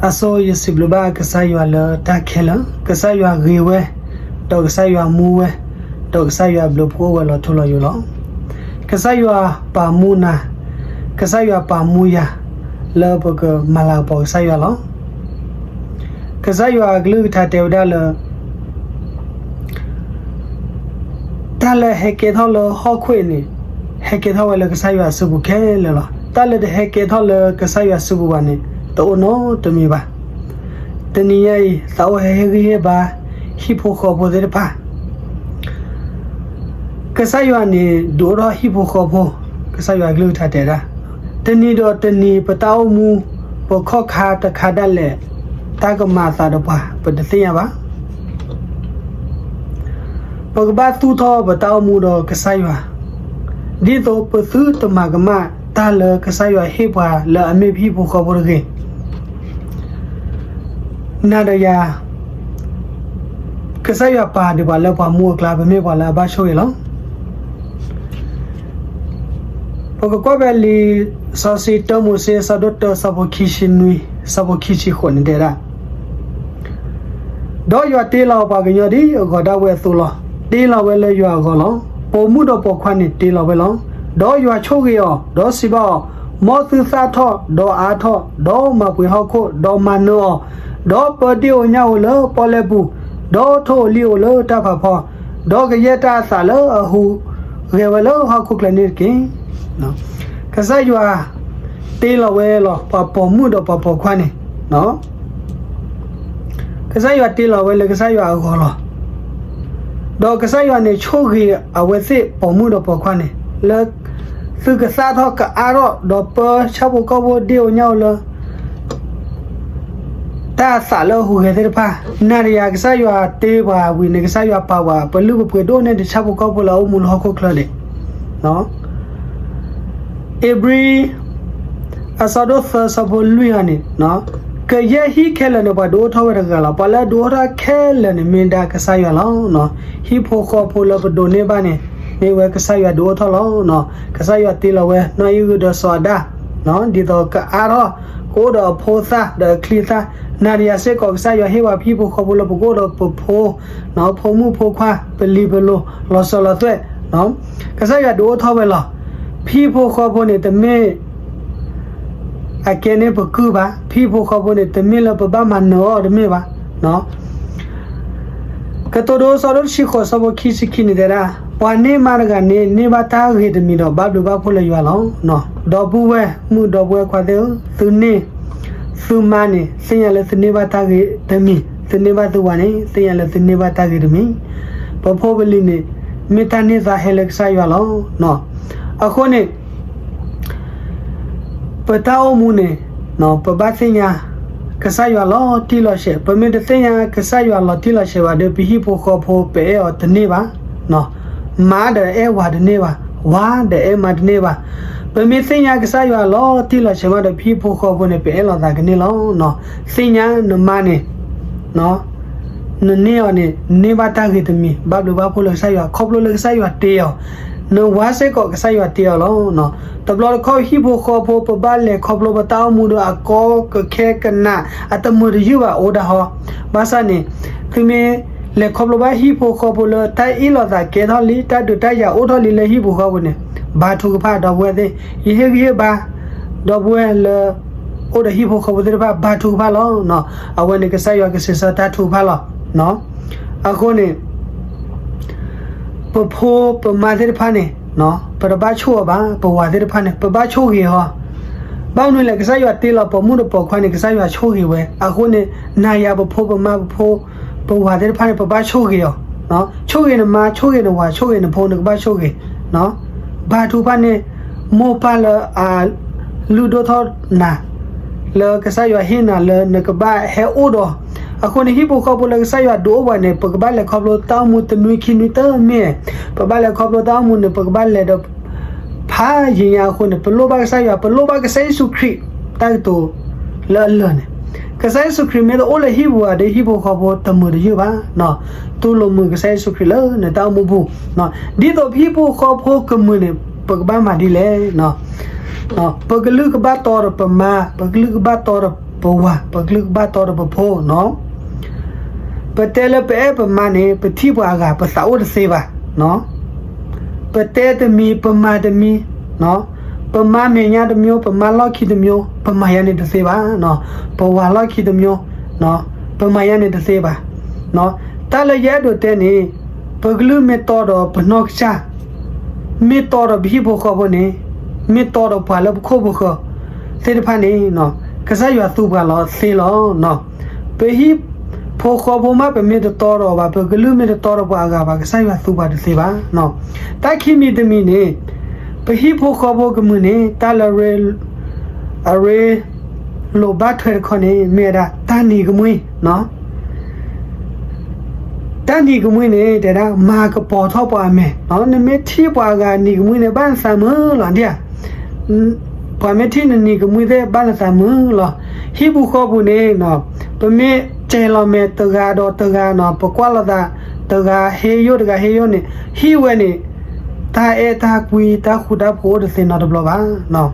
အဆိ ယစံးဘျုးဘၣ်ကစၢ်ယွၤလၢတၢ်ခဲလၢာ်, ကစၢ်ယွၤဂ့ၤဝဲ, ဒီးကစၢ်ယွၤမူဝဲ, ဒီးကစၢ်ယွၤဘျုးဖှိၣ်အိၣ်ဝဲလီၤထူလီၤယိာ်လီၤ. ကစၢ်ယွၤပာ်မူနၤ, ကစၢ်ယွၤပာ်မူယၤ, လၢပကမၤလၤကပီၤကစၢ်ယွၤလီၤ. ကစၢ်ယွၤအကလုၢ်ကထါတဲဝဲဒၣ်လၢ တၢ်လၢဟဲကဲထီၣ်လၢဟီၣ်ခိၣ်အံၤန့ၣ်, ဟဲကဲထီၣ်ဝဲလၢကစၢ်ယွၤအစုပူၤခဲလၢာ်လီၤ. တၢ်လၢတဟဲကဲထီၣ်လၢကစၢ်ယွၤအစုပူၤဘၣ်န့ၣ် တအိၣ်နီတမံၤဘၣ်. တနံၤညါအံၤ သးအိၣ်ဟဲဟ့ၣ်ဂံၢ်ဟ့ၣ်ဘါ ဟံၣ်ဖိဃီဖိသ့ၣ်တဖၣ် ကစၢ်ယွၤန့ၣ် ဒုးအိၣ်ထီၣ်ဟံၣ်ဖိဃီဖိ, ကစၢ်ယွၤအကလုၢ်ကထါတဲဒၣ်, တနံၤဒီးတနံၤ ပတၢ်အိၣ်မူ ပခီၣ်ခါတခါဒၣ်လဲာ် တၢ်ကမၤအသးဒီးပှၤ ပတသ့ၣ်ညါဘၣ်. ပကဘၣ်သူၣ်ထီၣ်ပတၢ်အိၣ်မူဒီးကစၢ်ယွၤ, ဒ်သိးပသုတမၤကမၣ်တၢ်လၢကစၢ်ယွၤဟ့ၣ်ပှၤလၢအမ့ၢ်ပဟံၣ်ဖိဃီဖိတဂ့ၤ. နၤဒီးယၤ ကစၢ်ယွၤပာ်ဒံးပှၤလၢပှၤမူအကျါ ပမ့ၢ်ပှၤလၢအဘၣ်ဆိၣ်ဂ့ၤလီၤ. ပကကွၢ်ဖဲလံာ်စီဆှံ တၢမိၤၡ့ အဆၢဒိၣ်တၢ ဆၢဖိခံဆံနွံ, ဆၢဖိခံဆံဃိးန့ၣ်တဲဒၣ်, ဒီးယွၤတ့လီၤပှၤကညီဒ်အဂီၤဒၣ်ဝဲအသိးလီၤ. တ့လီၤဝဲလၢယွၤအဂီၤလီၤ. ပိာ်မုၣ်ဒီးပိာ်ခွါန့ၣ်တ့လီၤဝဲလီၤ. ဒီးယွၤဆိၣ်ဂ့ၤအီၤ, ဒီးစံးဘၣ်အီၤ, မ်သုသၣ်ထီၣ်, ဒီးအါထီၣ်, ဒီးမၤပှဲၤဟီၣ်ခိၣ်, ဒီးမၤနၢၤအီၤ, ဒီးပၢဒ့ၣ်ဧိၤညၣ်ဧိၤလၢပီၣ်လဲၣ်ပူၤ, ဒီးထိၣ်ဧိၤလံၣ်ဧိၤလၢတၢ်ဖးဖီ, ဒီးကယဲၢ်တၢ်အသးလၢအဟူးဂဲၤဝဲလၢဟီၣ်ခိၣ်ချၢန့ၣ်တက့ၢ်. ကစၢ်ယွၤတ့လီၤဝဲလီၤ ပှၤပိာ်မုၣ်ဒီးပှၤပိာ်ခွါန့ၣ်, ကစၢ်ယွၤတ့လီၤဝဲလၢကစၢ်ယွၤအဂီၤလီၤ. ဒီးကစၢ်ယွၤန့ၣ်ဆိၣ်ဂ့ၤအဝဲသ့ၣ်ပိာ်မုၣ်ဒီးပိာ်ခွါန့ၣ် လၢ သုကသၣ်ထီၣ်ကအါထီၣ် ဒီးပၢဆၣ်ဖိကီၢ်ဖိဒ့ၣ်ဧိၤညၣ်ဧိၤလၢ တၢ်အသးလၢအဟူးဂဲၤသ့ၣ်တဖၣ်, နၤဒီးယၤ ကစၢ်ယွၤတ့ပှၤဝံၤန့ၣ် ကစၢ်ယွၤပာ်ပှၤ ပလုၢ်ပပှ့ၤဒိၣ်န့ၢ်တၢ်ဆၣ်ဖိကီၢ်ဖိလၢအအိၣ်မူလၢဟီၣ်ခိၣ်ချၢန့ၣ်. ဧ့ၤဘြံၤ အဆၢဒိၣ်သၢ ဆၢဖိလွံၢ်အံၤန့ၣ်, ကယဲၢ်ဟံၣ်ခဲလၢာ်န့ၣ် ပှၤဒုးအိၣ်ထီၣ်ဝဲတဂၤလီၤ. ပှၤလၢအဒုးအိၣ်ထီၣ်ခဲလၢာ်န့ၣ် မ့ၢ်ဒၣ်ကစၢ်ယွၤလီၤ. ဟံၣ်ဖိဃီဖိလၢပဒိးန့ၢ်ဘၣ်န့ၣ် မ့ၢ်ဝဲကစၢ်ယွၤဒုးအိၣ်ထီၣ်လီၤ. ကစၢ်ယွၤတ့လီၤဝဲ နီၢ်အံၣ်ဂုၢ်ဒီးစီၤအၤဒၣ် ဒ်သိးကအါထီၣ် ကအိၣ်ဒီးအဖိအသၣ်ဒီးအချံအသၣ်, နၤဒီးယၤစ့ၢ်ကီး ကစၢ်ယွၤဟ့ၣ်ပှၤဟံၣ်ဖိဃီဖိလၢပကအိၣ်ဒီးပဖိ ဖိမုၣ်ဖိခွါ ပလံၤပလိၤ လီၤစၢၤလီၤသွဲၣ်, ကစၢ်ယွၤဒုးအိၣ်ထီၣ်ဝဲလီၤ. ပဟံၣ်ဖိဃီဖိန့ၣ် တမ့ၢ် အကဲန့ၢ်ပကုၢ်ဘၣ်. ပဟံၣ်ဖိဃီဖိန့ၣ် တမ့ၢ်လၢပဘၣ်မၤနၢၤအီၤတမ့ၢ်ဘၣ်. ကတိၤဒိ အဆၢဒိၣ်တဆံဃိး အဆၢဖိခံဆံခံန့ၣ်တဲဒၣ်, ပှၤန့ၢ်မါတဂၤန့ၣ် န့ၢ်ဘၣ်တၢ်ဂ့ၤတမံၤဒီး ဘၣ်ဘျုးဘၣ်ဖှိၣ်လၢယွၤလီၤ. ဒီပုၢ်ဝဲၢ်မုၣ် ဒီပုၢ်ဝဲၢ်ခွါသ့ၣ်ဧၢ, သုန့ၢ် သုမါန့ၣ် သ့ၣ်ညါလၢသုန့ၢ်ဘၣ်တၢ်ဂ့ၤတမံၤ, သုန့ၢ်ဘၣ်သုဝၤန့ၣ် သ့ၣ်ညါလၢသုန့ၢ်ဘၣ်တၢ်ဂ့ၤတမံၤ. ပဖိပလံၤန့ၣ် မ့ၢ်တၢ်န့ၢ်သါဟဲလၢကစၢ်ယွၤလီၤ. အဃိန့ၣ် ပတၢ်အိၣ်မူန့ၣ် ပဘၣ်သ့ၣ်ညါ ကစၢ်ယွၤလီၤတံၢ်လီၤဆဲး. ပမ့ၢ်တသ့ၣ်ညါကစၢ်ယွၤလီၤတံၢ်လီၤဆဲးဘၣ်ဒီး ပဟံၣ်ဖိဃီဖိ ပအဲၣ်အီၤတန့ၢ်ဘၣ်. မါဒီးအဲၣ်ဝၤတန့ၢ်ဘၣ်, ဝၤဒီးအဲၣ်မါတန့ၢ်ဘၣ်. ပမ့ၢ်သ့ၣ်ညါကစၢ်ယွၤလီၤတံၢ်လီၤဆဲးမးဒီး ပဟံၣ်ဖိဃီဖိန့ၣ် ပအဲၣ်လိာ်သးကန့ၢ်လီၤ. သ့ၣ်ညါနမါန့ၣ် နန့ၢ်အီၤန့ၣ် န့ၢ်ဘၣ်တၢ်ဂ့ၤတမံၤ, ဘၣ်ဘျုးဘၣ်ဖှိၣ်လၢကစၢ်ယွၤ ခီဖျိလၢကစၢ်ယွၤတ့အီၤ, နဝၤစ့ၢ်ကီးကစၢ်ယွၤတ့အီၤလီၤ. တဘျီတခီၣ်ဟံၣ်ဖိဃီဖိ ပဘၣ်လဲၤခီဖျိပတၢ်အိၣ်မူဒီးအကီကခဲကနး အတမုာ်တယုၢ်ဘၣ်အိၣ်ဒၣ်ဟီ, ဘၣ်ဆၣ်န့ၣ် သုမ့ၢ်လဲၤခီဖျိဘၣ်ဟံၣ်ဖိဃီဖိလၢတၢ်အ့ၣ်လိာ်သးကဲထီၣ်လံ တၢ်ဒုးတၢ်ယၤအိၣ်ထီၣ်လံလၢဟံၣ်ဖိဃီဖိန့ၣ် ဘါထုကဖၣ်ဒီပုၢ်ဝဲၢ်သ့ၣ်, ယဟ့ၣ်ဂံၢ်ဟ့ၣ်ဘါ ဒီပုၢ်ဝဲၢ်လၢ အိၣ်ဒီးဟံၣ်ဖိဃီဖိသ့ၣ်တဖၣ် ဘါထုကဖၣ်လီၤ. အဝဲန့ၣ်ကစၢ်ယွၤကစံးဆၢတၢ်ထုကဖၣ်လီၤ. အဃိန့ၣ် ပဖိပမါသ့ၣ်တဖၣ်န့ၣ် ပတဘၣ်ဆိၣ်အီၤဘၣ်, ပဝၤသ့ၣ်တဖၣ်န့ၣ် ပဘၣ်ဆိၣ်ဂ့ၤအီၤ. ဘၣ်မနုၤလဲၣ် ကစၢ်ယွၤတ့လီၤပိာ်မုၣ်ဒီးပိာ်ခွါန့ၣ် ကစၢ်ယွၤဆိၣ်ဂ့ၤဝဲ. အဃိန့ၣ် နၤယၤပဖိပမါပဖိ ပဝၤသ့ၣ်တဖၣ်န့ၣ် ပဘၣ်ဆိၣ်ဂ့ၤအီၤ. ဆိၣ်ဂ့ၤနမါ ဆိၣ်ဂ့ၤနဝၤ ဆိၣ်ဂ့ၤနဖိ နကဘၣ်ဆိၣ်ဂ့ၤ. ဘါထုကဖၣ်န့ၣ် မိၢ်ပၢ်လၢအလုၢ်ဒိၣ်ထီၣ်နၤ လၢကစၢ်ယွၤဟ့ၣ်နၤလၢနကဘၣ်ဟဲအိၣ်ဒီး, အဃိန့ၣ် ဟံၣ်ဖိဃီဖိလၢကစၢ်ယွၤဒုးအိၣ်ပှၤန့ၣ် ပကဘၣ်လဲၤခီဖျိတၢ်အိၣ်မူတနွံခံနွံတမ့ၢ်, ပဘၣ်လဲၤခီဖျိတၢ်အိၣ်မူန့ၣ် ပကဘၣ်လဲၤဒီး ဖးယံာ်ညါအဃိန့ၣ် ပလိၣ်ဘၣ်ကစၢ်ယွၤ ပလိၣ်ဘၣ်ကစၢ်ယ့ၣ်ၡူးခရံာ် တၢ်ကတိၤလၢအလၢာ်န့ၣ်, ကစၢ်ယ့ၣ်ၡူးခရံာ်မ့ၢ်တအိၣ်လၢဟံၣ်ပူၤဘၣ်ဒီး ဟံၣ်ဖိဃီဖိတမုာ်တယုၢ်ဘၣ်. တူၢ်လိာ်မုာ်ကစၢ်ယ့ၣ်ၡူးခရံာ်လၢနတၢ်အိၣ်မူပူၤ, ဒ်သိးပဟံၣ်ဖိဃီဖိကမုာ်န့ၣ် ပကဘၣ်မၤဒ်လဲၣ်. ပကလုၢ်ကဘၣ်တီဒီးပမါ, ပကလုၢ်ကဘၣ်တီဒီး ပဝၤ, ပကလုၢ်ကဘၣ်တီဒီးပဖိနီၤ. ပတဲလၢပအဲၣ်ပမါန့ၣ် ပထံၣ်ပှၤအဂၤ ပသးအိၣ်တသ့ဘၣ်. ပတဲတမံၤပမၤတမံၤ, ပမါမဲာ်ညါတမျိုး, ပမါလီၢ်ခံတမျိုး, ပမၤယၤန့ၣ်တသ့ဘၣ်. ပဝၤလီၢ်ခံတမျိုး, ပမၤယၤန့ၣ်တသ့ဘၣ်. တၢ်လၢယအဲၣ်ဒိးတဲန့ၣ်, ပကလုၢ်မ့ၢ်တီဒီးပနီၢ်ကစၢ်, မ့ၢ်တီဒီးပဟံၣ်ဖိဃီဖိန့ၣ်, မ့ၢ်တီဒီးပှၤလၢပခိၣ်ပဃၢၤသ့ၣ်တဖၣ်န့ၣ်, ကစၢ်ယွၤသူပှၤလီၤသ့လီၤ. ပဟံၣ်ဖိဃီဖိမး ပမ့ၢ်တတီဒီးဘၣ်, ပကလုၢ်မ့ၢ်တတီဒီးပှၤအဂၤဘၣ်, ကစၢ်ယွၤသူပှၤတသ့ဘၣ်. တၢ်ခံမံၤတမံၤန့ၣ်, ပဟံၣ်ဖိဃီဖိကမုာ်န့ၣ် တၢ်လၢအရ့လိာ်ဘၣ်ထွဲတခီန့ၣ် မ့ၢ်ဝဲဒၣ်တၢ်နံၤကမှံ, တၢ်နံၤကမှံန့ၣ် တဲဒၣ်မၤကပီၤထီၣ်ပှၤအမဲာ်, နမ့ၢ်ထံၣ်ပှၤအဂၤနံၤကမှံန့ၣ် ဘၣ်နသးမုာ်လီၤဒၣ်ဧါ. ပှၤမ့ၢ်ထံၣ်နနံၤကမှံသ့ၣ် ဘၣ်နသးမုာ်လီၤ. ဟံၣ်ပူၤဃီပူၤန့ၣ်, ပမ့ၢ်စဲၤလီၤမဲာ်တဂၤဒီးတဂၤန့ၣ်, ပကွၢ်လိာ်သးတဂၤဟ့ယိၣ်တဂၤဟ့ယိၣ်န့ၣ်, ဟံၣ်ဝဲန့ၣ် တၢ်အဲၣ်တၢ်ကွံ တၢ်ဃူတၢ်ဖိးအိၣ်တသ့နီတဘျီဘၣ်.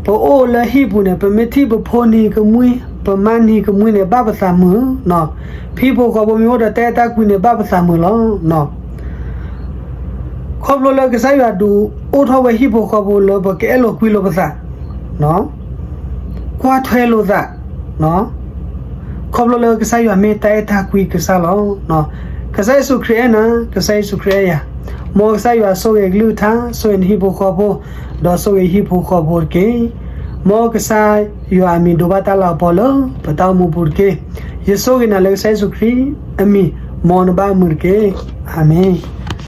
ပအိၣ်လၢဟံၣ်ပူၤန့ၣ် ပမ့ၢ်ထံၣ်ပဖိနံၤကမှံ, ပမါနံၤကမှံန့ၣ် ဘၣ်ပသးမုာ်, ဟံၣ်ဖိဃီဖိမ့ၢ်အိၣ်ဒီးတၢ်အဲၣ်တၢ်ကွံန့ၣ် ဘၣ်ပသးမုာ်လီၤ. ခီဖျိလၢကစၢ်ယွၤဒုးအိၣ်ထီၣ်ဝဲဟံၣ်ဖိဃီဖိလၢပကအဲၣ်လိာ်ကွံလိာ်ပသး, ကွၢ်ထွဲလိာ်သး, ခီဖျိလၢကစၢ်ယွၤမ့ၢ်တၢ်အဲၣ်တၢ်ကွံကစၢ်လီၤ. ကစၢ်ယ့ၣ်ၡူးခရံာ်အဲၣ်နၤ, ကစၢ်ယ့ၣ်ၡူးခရံာ်အဲၣ်ယၤ, မ်ကစၢ်ယွၤဆိၣ်ဂ့ၤကလုၢ်ကထါ, ဆိၣ်ဂ့ၤနဟံၣ်ဖိဃီဖိ, ဒီးဆိၣ်ဂ့ၤဟံၣ်ဖိဃီဖိတက့ၢ်. မ်ကစၢ်ယွၤအမံၤဒိးဘၣ်တၢ်လၤကပီၤလၢပတၢ်အိၣ်မူပူၤတက့ၢ်. ယဆိၣ်ဂ့ၤနၤလၢကစၢ်ယ့ၣ်ၡူးခရံာ်အမံၤ, မ်နဘၣ်မုာ်တက့ၢ်. အၤမ့ၣ်.